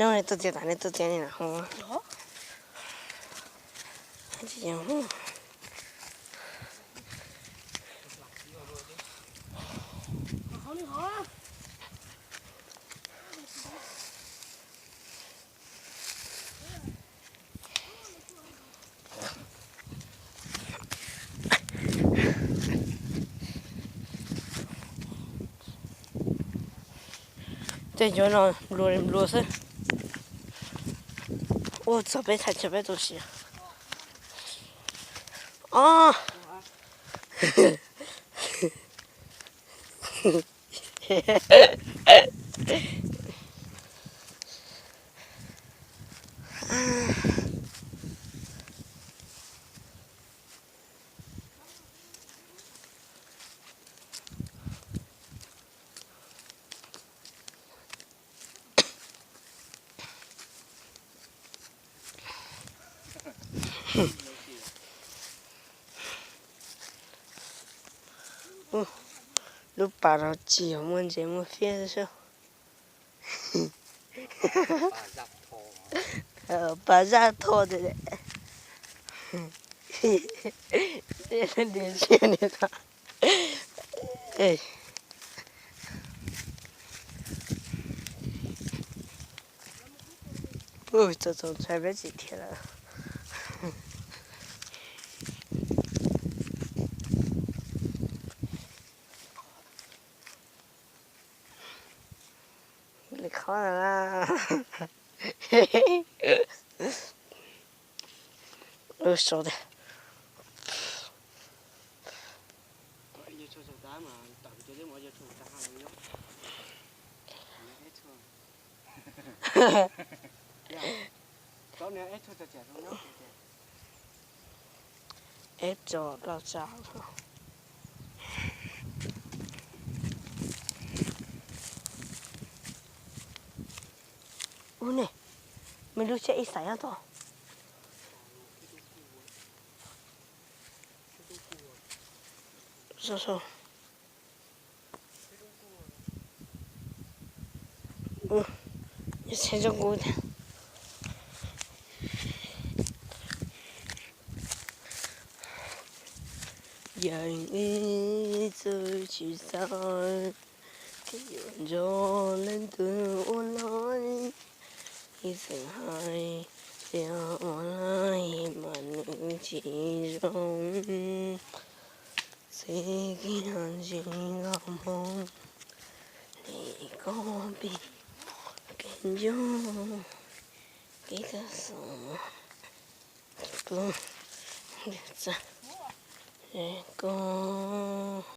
Tuaj txiav tas ne, tuaj txiav ne na. Tej yuav no nplua nplua xwb. Ua txog peb thaij chaw peb tu siav. Ob. Lub pas no tsis yog muaj ntses muaj fiab xwb. Pas zaj tho tias. Tej niag siab ni tau. Txaus txaus ntshai peb tsis dhia lawm. Li qhov na. Lub sau tiag. Eb tso loj tsa. Ub ne, me lub siab ib xav nyob tod. Sau sau. Ub, yog txhia zoo kuv tiag. Yeej ib txwm tsis xav tias yuav nrog leej twg ua luaj, ib txwm hais tias ua luaj mas nws tsis zoo. Txij kiag ntsis los mus li koj pib kev ncauj, kev tag xov kuv txaj koj.